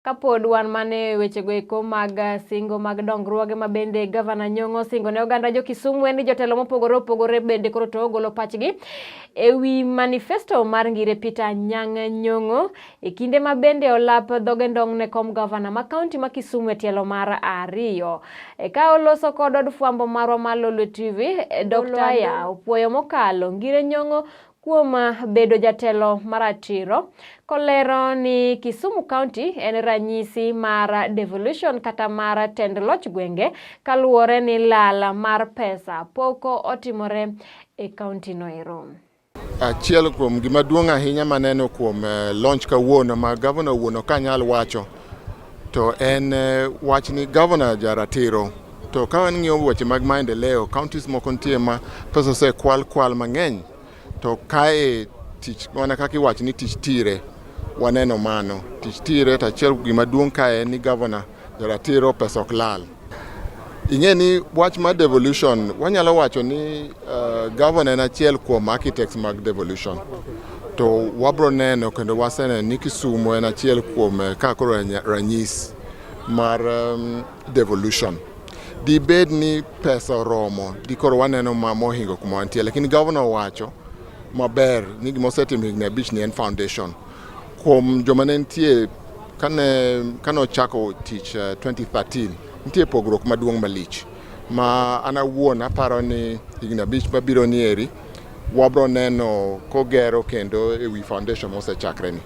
Kapod wan mana e wechego eko mag singo mag dongruoge ma bende Gavana Nyong'o osingo ne oganda jo Kisumu en ni jotelo mopogore opogore bende koro to ogolo pachgi e wi manifesto mar Ngire Peter Anyang' Nyong'o e kinde ma bende olap dhoge ndong' ne kom gavana ma kaunti ma Kisumu e tielo mar ariyo. E ka oloso kod od fwambo marwa mar Lolwe TV, Dr. Aya opuoyo mokalo Ngire Nyong'o kuom bedo jatelo maratiro kolero ni Kisumu County en ranyisi mar devolution kata mar tend loch gwenge kaluwore ni lal mar pesa pok otimore e kaunti no ero. Achiel kuom gima duong' ahinya maneno kuom launch kawuono ma gavana owuon ok anyal wacho to en wach ni gavana jaratiro. To ka wang'iyo weche mag maendeleo, counties moko nitie ma pesa osekwal kwal mang'eny to kae tich mana kaka iwacho ni tich tire, waneno mano tich tire. To achiel gima duong' kae en ni gavana jaratiro, pesa ok lal. Ing'e ni wach mar devolution wanyalo wacho ni governor en achiel kuom architects mag devolution to wabro neno kendo waseneno ni Kisumu en achiel kuom ka koro ranyis mar devolution. Dibed ni pesa oromo dikoro waneno ma mohingo kuma wantie, lakini governor owacho maber ni gima osetimo higni 5 ni en foundation kuom joma ne nitie kane ochako tich 2013. Nitie pogruok maduong' malich ma an awuon aparo ni higni 5 mabiro ni eri wabro neno kogero kendo ewi foundation mosechakre ni.